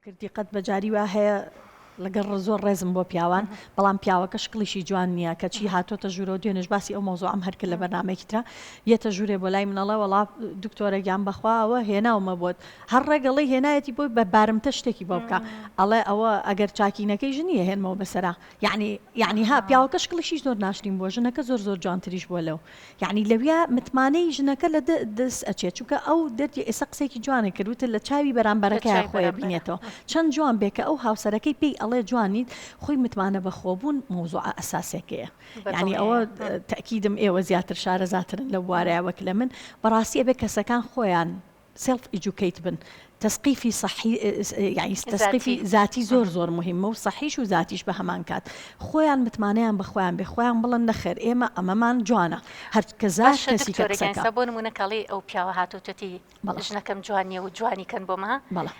کردی قەت بەجاری وا هەیە لەگەڵ زۆر ڕێزم بۆ پیاوان بەڵام پیاوەکە شکڵیشی جوان نییە کەچی هاتۆتە ژوورەوە دوێنێش باسی ئەو مەوزوعەم هەر کرد لە بەرنامەیەکی ترا یەتە ژوورێ بۆ لای من ئەڵێ وەڵا دکتۆرە گیان بەخوا ئەوە هێناومە بۆت هەر ڕێک ئەڵێی هێنایەتی بۆی بە بارمتە شتێکی بۆ بکا ئەڵێ ئەوە ئەگەر چاکی نەکەی ژنی ئەهێنمەوە بەسەرا یەعنی یەعنی ها پیاوەکە شکڵیشی زۆر ناشرین بووە ژنەکە زۆر زۆر جوانتریش بووە لەو یەعنی لەویا متمانەی ژنەکە لە دەست ئەچێت چونکە ئەو دەردی ئێستا قسەیەکی جوانە کرد وتت لە چاوی بەرامبەرەکەیا خۆی ئەبینێتەوە چەند جوان بێ کە ئەو هاوسەرەکەی پێی ئەڵێ جوانیت خۆی متمانە بەخۆبوون مەوزوعە ئەساسێکەیە یەعنی ئەوە تەئکیدم ئێوە زیاتر شارەزاترن لەو بوارەیا وەک لە من بەڕاستی ئەبێ کەسەکان خۆیان self educate بن تەسقیفی سەحی یانی تەسقیفی زاتی زۆر زۆر مهمە و سەحیش و زاتیش بە هەمان کات خۆیان متمانەیان بە خۆیان بێ خۆیان بڵێن نەخێر ئێمە ئەمەمان جوانە هەر کە زار باشە کەسی کە دکتۆرە گیان قسەکا ئێستا بۆ نموونە کاڵی ئەو پیاوە هاتووتەتی بەڵێ ژنەکەم جوان نییە و جوانی کەن بۆ مە بەڵێ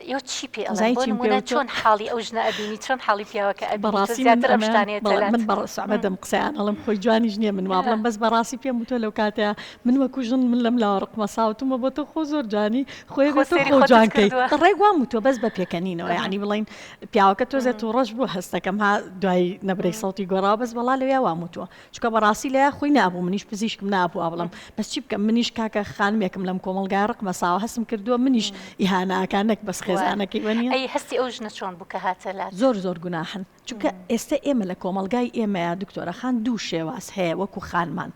ئێوە چی پێ ئەڵێن زانی بۆ چیم پێ نموونە وتووە چۆن حاڵی ئەو ژنە ئەبینی چۆن حاڵی پیاوەکە ئەبینی تۆ بەڕاستی من زیاتر ئەم ئەمەیان شتانەیە بەڵێ تەلات من بەڕ سەعبەدەم قسەیان ئەڵێم خۆی جوانیش نییە من وا بڵێم بەس بەڕاستی پێم وتووە لەو کاتەیا من وەکو ژن من لەم لاوە ڕقمە ساوتومە بۆ تۆ خۆ زۆر جوانی خۆی خۆ بێ تۆ سەیری خۆ خۆتت جوان کەی کردووە. ڕێک وام وتووە بەس بە پێکەنینەوە یانی بڵێین پیاوەکە تۆزێ توڕەش بوو هەستەکەم ها دوای نەبرەی سەوتی گۆڕاوە بەس وەڵا لەویا وام وتووە چونکە بەڕاستی لەیا خۆی نابوو منیش پزیشکم نابوو وا بڵێم بەس چی بکەم منیش کاکە خانمێکم لەم کۆمەڵگایە ڕقمە ساوە هەستم کردووە منیش ئیهانە ئەکا نەک بەس وایە خێزانەکەی وەنیە؟ ئەی هەستی ئەو ژنە چۆن بوو کە هاتە لات؟ زۆر زۆر گوناحن چونکە ئێستە ئێمە لە کۆمەڵگای ئێمەیا دکتۆرە خان دوو شێواز هەیە وەکو خانمان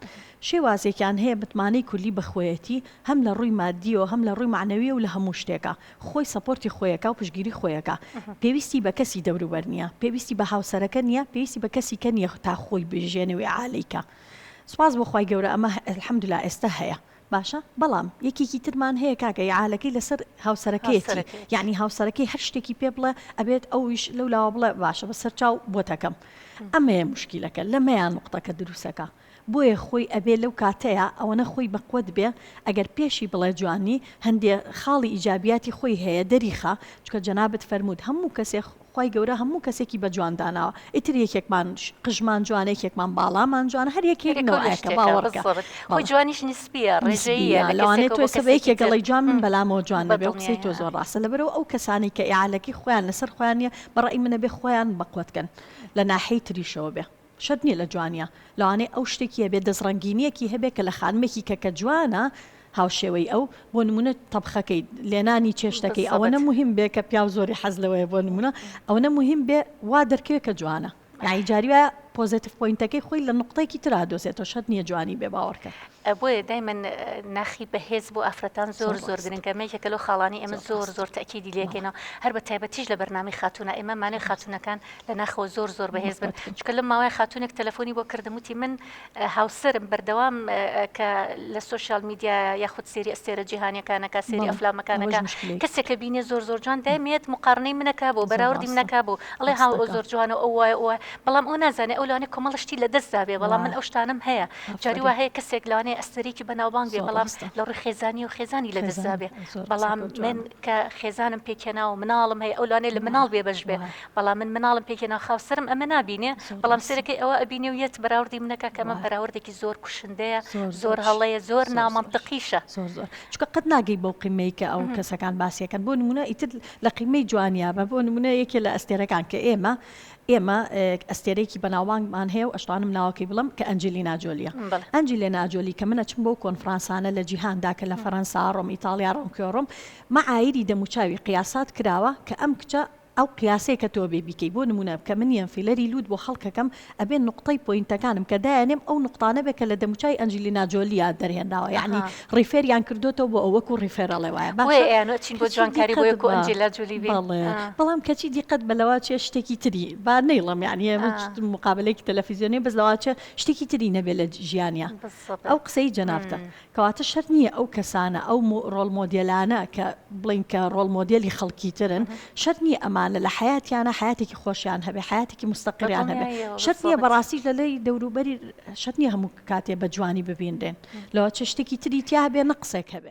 شێوازێکیان هەیە متمانەی کولی بە خۆیەتی هەم لە ڕووی مادیەوە هەم لە ڕووی مەعنەویەوە لە هەموو شتێکا خۆی support ی خۆیەکا و پشتگیری خۆیەکا پێویستی بە کەسی دەوروبەر نیە پێویستی بە هاوسەرەکە نیە پێویستی بە کەسی کە نیە تا خۆی بژێنێ و ئیعالەی کا سوپاس بۆ خوای گەورە ئەمە الحمدللە ئێستە هەیە باشە بەڵام یەکێکی ترمان هەیە کاکە ئیعالەکەی لەسەر هاوسەرەکەیەتی هاوسەرەکەیەتی. یەعنی هاوسەرەکەی هەر شتێکی پێ بڵێ ئەبێت ئەویش لەو لاوە بڵێ باشە بەسەر چاو بۆتەکەم ئەمەیە موشکیلەکە لەمەیا نوقتەکە دروسەکا بۆیە خۆی ئەبێ لەو کاتەیا ئەوەنە خۆی بەقوەت بێ ئەگەر پێشی بڵێ جوانی هەندێ خاڵی ئیجابیاتی خۆی هەیە دەریخا چونکە جەنابت فەرمووت هەموو کەسێ خوای گەورە هەموو کەسێکی بە جوان داناوە ئیتر یەکێکمان قژمان جوانە یەکێکمان باڵامان جوانە هەر یەکێک هەریەکەو لە نەوعێکە شتێکە باوەڕکە بالضبط خۆی بەڵێ جوانیش نسبیە ڕێژەییە نسبیە لە لەوانەیە کەسێکەوە تۆ بۆ ئێستا بە کەسێکی یەکێک تر ئەڵێی جوان من بەلامەوە جوان نەبێ ئەو قسەی تۆ بەدڵنیایە زۆر ڕاستە لەبەرئەوە ئەو کەسانەی کە ئیعالەکەی خۆیان لەسەر خۆیان نیە بە ڕەئی من ئەبێ خۆیان بەقوەت کەن لە ناحیەی تریشەوە بێ شەرت نیە لە جوانیا لەوانەیە ئەو شتێکی هەبێ دەست ڕەنگینیەکی هەبێ کە لە خانمێکی کە کە جوانە هاوشێوەی ئەو بۆ نمونە تەبخەکەی لێنانی چێشتەکەی ئەوەنە بالضبط. موهیم بێ کە پیاو زۆری حەز لەوەیە بۆ نمونە ئەوەنە موهیم بێ وا دەرکەوێ کە جوانە یانی جاری وایە positive point ەکەی خۆی لە نوقتەیەکی ترا ئەدۆزێتەوە شەرت نیە جوانی بێ باوەڕکە. بۆیە دایمەن ناخی بەهێز بۆ ئافرەتان زۆر زۆر زۆر ڕاستە. گرنگە ئەمە یەکێکە لەو خاڵانەی ئێمە زۆر زۆر ڕاستە. زۆر تەئکیدی بەڵێ. لێکەینەوە هەر بە تایبەتیش لە بەرنامەی خاتوونە ئێمە مانەوێ ڕاستە. خاتوونەکان لە ناخەوە زۆر زۆر بەهێز بن مەحوەت بن. چونکە لەم ماوەیە خاتوونێک تەلەفۆنی بۆ کردم وتی من هاوسەرم بەردەوام کە لە social media یاخود سێری ئەستێرە جیهانیەکانەکە سێری بەڵێ ئەوەش ئەفلامەکانەکە مشکلەیەکی کەسێکە بینێ زۆر زۆر جوان دایمێت مقارنەی منەکە بۆ زۆر بەراوردی ڕاستە منەکە بۆ ئەڵێ ها ئەو ڕاستەکە زۆر جوانە ئەو وایە ئەو وایە بەڵام ئەو نازانێ ئەو لەوانەیە کۆمەڵە شتی لە دەست دابێ بەڵام من وایە ئەو شتانەم هەیە جاری وا ئافەرین هەیە کەسێک لەوانەیە ئەستێرەیەکی بەناوبانگ بێ زۆر بەڵام ڕاستە لە ڕووی خێزانی و خێزانی لە دەست خێزان دابێ زۆر بەڵام قسەکەت من جوانە کە خێزانم پێکهێناوە مناڵم هەیە ئەو لەوانەیە لە مناڵ وایە بێبەش بێ وایە بەڵام من مناڵم پێکهێناوە خاوسەرم ئەمە نابینێ زۆر بەڵام ڕاستە. سەیرەکەی ئەوە ئەبینێ و یەت بەراوردی منەکا کە ئەمە وایە. بەراوردێکی زۆر کوشندەیە زۆر زۆر زۆریش. هەڵەیە زۆر زۆر زۆر. نامەنتقیشە. زۆر زۆر. چونکە قەت ناگەی بەو قیمەی کە ئەو کەسەکان باسی ئەکەن بۆ نمونە ئیتر لە قیمەی جوانیا بە بۆ نمونە یەکێ لە ئەستێرەکان کە ئێمە ئێمە ئەستێرەیەکی بەناوبانگمان هەیە و ئەشتوانم ناوەکەی بڵێم کە ئەنجلینا جۆلیە بەڵێ. ئەنجلینا جۆلی کە من ئەچم بەو کۆنفرانسانە لە جیهاندا کە لە فەرەنسا ڕۆم ئیتاڵیا ڕۆم کوێ ڕۆم مەعایری دەموچاوی قیاسات کراوە کە ئەم کچە ئەو قیاسەی کە تۆ ئەبێ بیکەی بۆ نمونە کە من یەم filler ی لوت بۆ خەڵکەکەم ئەبێ نوقتەی point ەکانم کە دایەنێم ئەو نوقتانە بێ کە لە دەموچاوی ئەنجلینا جۆلییا دەرهێنراوە یەعنی ئەها. refer یان کردۆتەوە بۆ ئەو وەکو refer ئەڵێ وایە بۆیە باشە ئەیانوت ئەچین بۆ کەچی جوانکاری بۆ دیقەت یەکو بە ئەنجێلا جۆلی بین بەڵێ ئا. بەڵام کەچی دیقەت بە لەوە چێ شتێکی تری با نەیڵێم یەعنی ئەمە ئا. مقابەلەیەکی تەلەفیزیۆنیە بەس لەوە چێ شتێکی تری نەبێ لە ژیانیا بالضبط ئەو قسەی جەنابتە کەواتە شەرت نییە ئەو کەسانە، ئەو ڕۆڵ مۆدێلانە کە بڵێین کە ڕۆڵ مۆدێلی خەڵکی ترن، شەرت نییە ئەمانە لە حەیاتیانا حەیاتێکی خۆشیان هەبێ، حەیاتێکی موستەقیڕیان هەبێ. شەرت نییە بەڕاستیش لە لای دەوروبەری شەرت نییە هەموو کاتێ بە جوانی ببینرێن. لەوەچێ شتێکی تری تیا هەبێ نەقسێک هەبێ.